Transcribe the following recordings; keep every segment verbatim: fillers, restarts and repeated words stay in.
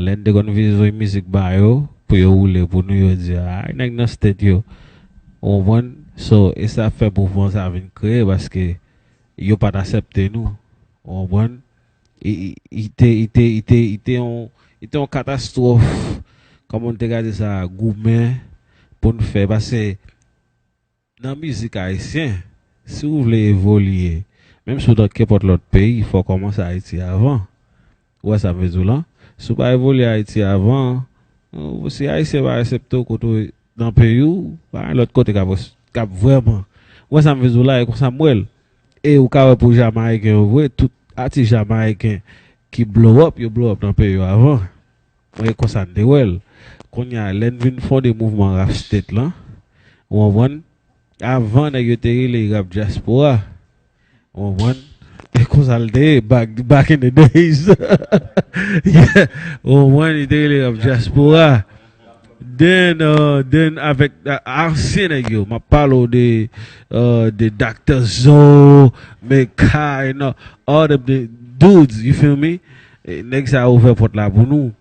Lè n te konn vin voye mizik ba yo, pou yo woule pou nou, yo di, ay, nèg nan state yo. Ou konprann? So, e sa fè mouvman sa vin kreye, paske yo pa t aksepte nou. Ou konprann? I, i, i te, i te, i te, i te yon, i te yon katastwòf, kòman n te ka di sa, goumen pou n fè, paske nan mizik ayisyen, si w vle evolye, menm si w nan kenpòt lòt peyi, fò w kòmanse Ayiti avan. Ou wè sa m vle di w lan? Si w pa evolye Ayiti avan, ou, si Ayisyen pa aksepte w kote w nan peyi w, pa gen lòt kote k ap, k ap vrèman. Ou wè sa m vle di w la, e konsa m wè l. E ou ka wè pou Jamayiken yo vre, tout atis Jamayiken ki blow up, yo blow up nan peyi yo avan. Mwen, e konsa n te wè l. Kounye a, lè n vin fonde mouvman Rap State lan, ou konprann? Avan, nèg yo te rele Rap Diaspora. Ou konprann? E konsa l te ye, back, back in the days. Yeah. Ou konprann? Yo te rele Rap Diaspora. Then, uh, then avèk, uh, ansyen nèg yo, m ap pale w de, uh, de Doctor Zo, Meka, you know, all the, the dudes, you feel me? E nèg sa yo ouvè pòt la pou nou.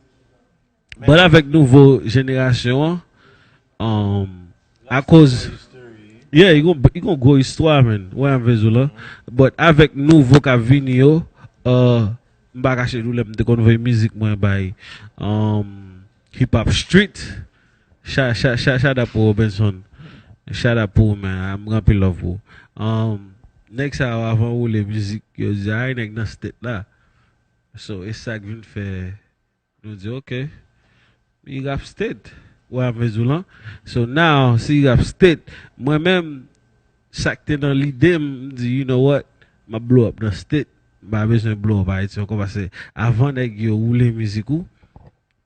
But avèk nouvo jenerasyon an, um, akoz, yeah, li gon, li gon gwo istwa, man. Wè, m vle di w lan. But avèk nouvo k ap vini yo, uh, m pa kache doulè, m te konn voye mizik mwen bay, um, Hip Hop Street. Cha-, cha-, cha-, shout out pou Robinson. Shout out pou ou, man. M gen anpil love pou ou. Um, nèg sa yo avan woule mizik, yo di, ay, nèg nan state la. So, e sa k vin fè nou di, ok, li Rap State. Wè, m vle di w lan. So, now, si Rap State, mwen menm, sa k te nan lide m, m di, you know what? M ap blow up nan state. M pa bezwen blow up Ayiti ankò, paske avan nèg yo woule mizik ou,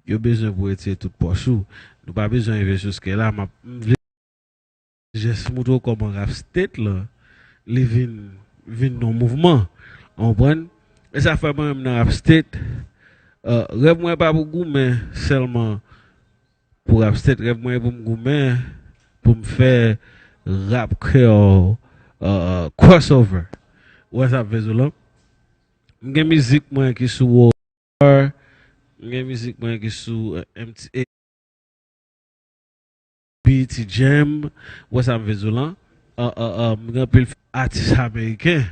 yo bezwen pou retire tout pòch ou. Nou pa bezwen rive jiske la. M ap, m vle jis moutre w kòman Rap State lan, li vin, vin yon mouvman. Ou konprann? E sa fè mwen menm nan Rap State, uh, rèv mwen pa pou goumen sèlman pou Rap State, rèv mwen pou m goumen, pou m fè rap kreyòl, uh, crossover. Ou wè sa m vle di w lan? M gen mizik mwen ki sou War, m gen mizik mwen ki sou, uh, M T A, B E T Jam, ou wè sa m vle di w lan? Uh, uh, uh, m gen anpil atis ameriken.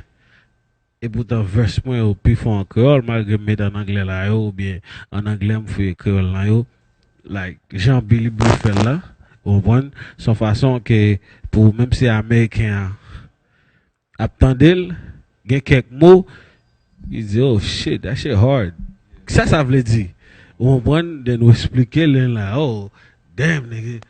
Epoutan, verse mwen yo pi fò an kreyòl, malgre m met an anglè la yo, oubyen an anglè m fouye kreyòl lan yo. Like, jan Billy Blue fè l la, ou konprann? Se yon fason ke pou menm si ameriken an ap tande l, gen kèk mo, li di, oh shit, that shit hard. Sa sa vle di? Ou konprann? Then ou eksplike l la, oh, damn, nigga.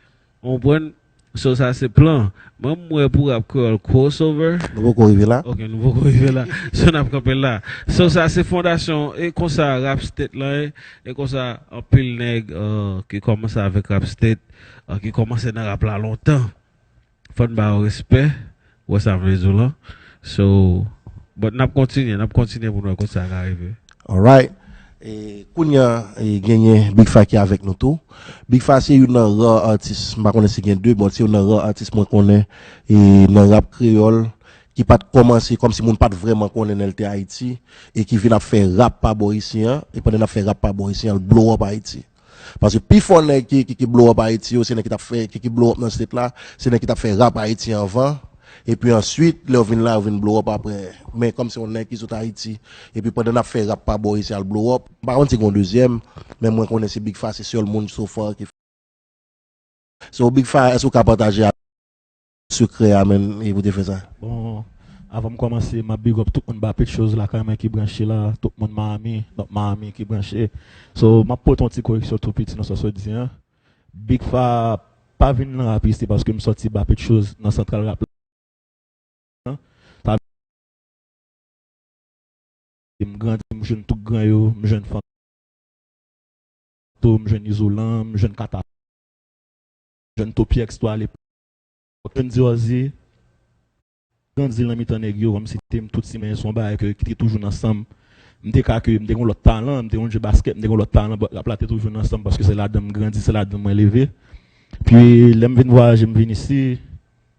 Ou konprann? So, sa se plan. Mwen, m wè pou rap kreyòl crossover. Nou poko rive la. Ok, nou poko rive la. So, n ap kanpe la. So, sa se fondasyon. E konsa rap state lan ye. E konsa anpil nèg, euh, ki kòmanse avèk rap state, euh, ki kòmanse nan rap la lontan. Fò n ba yo respè. Ou wè sa m vle di w lan. So, but n ap kontinye, n ap kontinye pou n wè kote sa ka rive. Alright. E, kounye a, e, genyen Big Fa ki avèk nou tou. Big Fa se youn nan ra atis, m pa konnen si gen de, but se youn nan ra atis mwen konnen, e, nan rap kreyòl, ki pa t kòmanse, kòmsi moun pa t vrèman konnen lè l te Ayiti, e ki vin ap fè rap pa bò isi an, e pandan l ap fè rap pa bò isi an, l blow up Ayiti. Paske pi fò nèg ki, ki, ki blow up Ayiti yo, se nèg ki t ap fè, ki, ki blow up nan state la, se nèg ki t ap fè rap Ayiti anvan. Epi answit, lè yo vin la, yo vin blow up apre. Men kòm se yon nèg ki sot Ayiti, epi pandan n ap fè rap pa bò isi al blow up, m pa konn si gen yon dezyèm, men mwen konnen se Big Fa, se sèl moun so far ki. So, Big Fa, èske w ka pataje sekrè a, menn, e pou te fè sa? Bon, avan m kòmanse, m ap big up tout moun Bapetchos lakay mwen ki branche la, tout moun Miami, North Miami ki branche. So, m ap pote yon ti koreksyon tou piti nan sa w sot di an. Big Fa pa vin nan rap isi paske m sòti Bapetchos nan santral rap la. Sa vle di m grandi, m jwenn tout gran yo, m jwenn Fantom, m jwenn Izolan, m jwenn Kata, m jwenn Topi X twa alepòk, m jwenn Diorzi, grandi nan mitan nèg yo, kòmsi te m tout simen se yon bagay ke, ki te toujou nan san m. M te ka ke, m te gen yon lòt talan, m te yon jwe baskèt, m te gen yon lòt talan, but rap la te toujou nan san m paske se ladan m grandi, se ladan mwen leve. Pi, lè m vin vwayaje, m vin isi,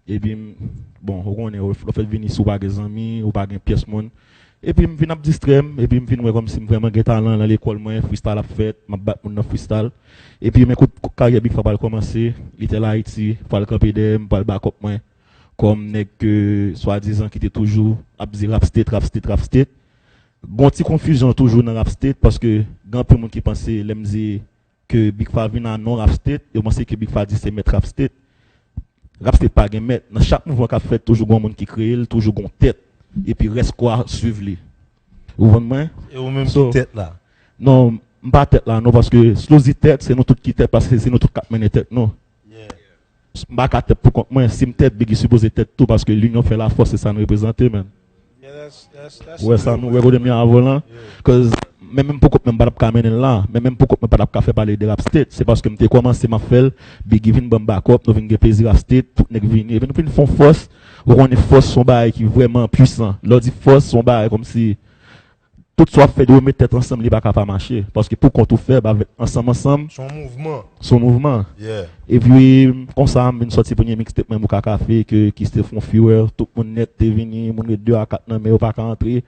epi, m, bon, ou konnen, ou, lè w fèk vin isi, ou pa gen zanmi, ou pa gen pyès moun. Epi m vin ap distrè m, epi m vin wè kòmsi m vrèman gen talan nan lekòl mwen, freestyle ap fèt, m ap bat moun nan freestyle. Epi men kout, kout karyè Big Fa pral kòmanse, Little Haiti pral kanpe dèyè m, pral bakòp mwen. Kòm nèg ke swadizan ki te toujou ap di rap state, rap state, rap state. Gon ti konfizyon toujou nan rap state, paske gen anpil moun ki panse lè m di ke Big Fa vin a non rap state, yo panse ke Big Fa di se mèt rap state. Rap state pa gen mèt. Nan chak mouvman k ap fèt, toujou gon moun ki kreye l, toujou gon tèt. Epi rès kwa swiv li. Ou konprann mwen? E ou menm ki tèt la? Non, m pa tèt la non, paske si nou di tèt, se nou tout ki tèt, paske se nou tout k ap mennen tèt nou. M pa ka tèt pou kont mwen, si m tèt, Biggie sipoze tèt tou, paske linyon fè lafòs, se sa n reprezante, man. Ou wè sa, nou wè kote m ye avè w lan. Cause men menm pou kont mwen m pa t ap ka mennen l la, men menm pou kont mwen pa t ap ka fè pale de rap state, se paske m te kòmanse m ap fè l, Biggie vin ban m bakòp, nou vin gen plezi rap state, tout nèg vini, epi nou vin fè yon fòs. Ou konnen fòs se yon bagay ki vrèman pwisan. Lè w di fòs, se yon bagay kòmsi tout sa w ap fè, depi w met tèt ansanm, li pa ka pa mache. Paske pou kont ou fè, ba, ansanm, ansanm, Se yon mouvman. se yon mouvman. Yeah. Epi, konsa, m vin sòti premye mixtape mwen, Bouka Kafe, ke, ki se te fè yon fureur, tout moun nèt te vini, moun ret de a kat nan men yo pa ka antre.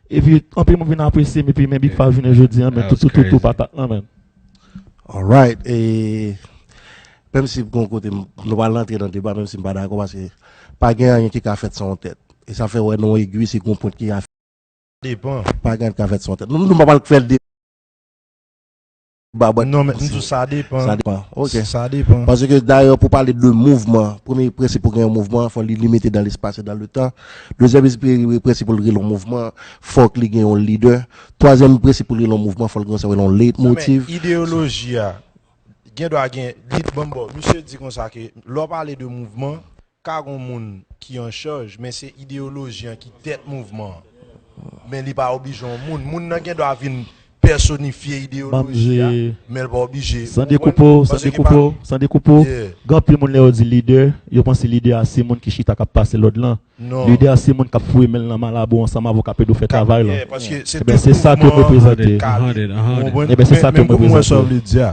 Epi, anpil moun vin apresye m, epi men Big Fa jounen jodi an, men tou, tou, tou, tou patat lan, man. Alright. E menm si gon kote m- nou pral rantre nan deba, menm si m pa dakò, paske pa gen anyen ki ka fèt san yon tèt. E sa fè wè nan yon egwi, si gon pwent ki ka Depan. Pa gen anyen ki ka fèt san yon tèt. Nou, nou pa pral fè l deba. Non, men m di w sa depan. Sa depan. Ok. Sa depan. Paske dayè, pou pale de mouvman, premye prensip pou gen yon mouvman, fò li limite dan lespas e dan letan. Dezyèm prensip pou l rele yon mouvman, fòk li gen yon lidè. Twazyèm prensip pou l rele yon mouvman, fò l gen sa rele yon leitmotiv. Ideoloji a, gen dwa gen, li, bon, bon, misye di konsa ke, lè w pale de mouvman, ka gon moun ki an chaj, men se ideoloji an ki tèt mouvman an. Men li pa oblije yon moun. Moun nan gen dwa vin pèsonifye ideoloji a, men l pa oblije. San dekoupe w, san dekoupe w, san dekoupe w. Gen anpil moun lè yo di lidè, yo panse lidè a se moun ki chita k ap pase lòd lan. Lidè a se moun k ap foure men l nan malabo ansanm avè w k ap ede w fè travay lan. Ebyen se sa ke m reprezante. Ebyen se sa ke m reprezante.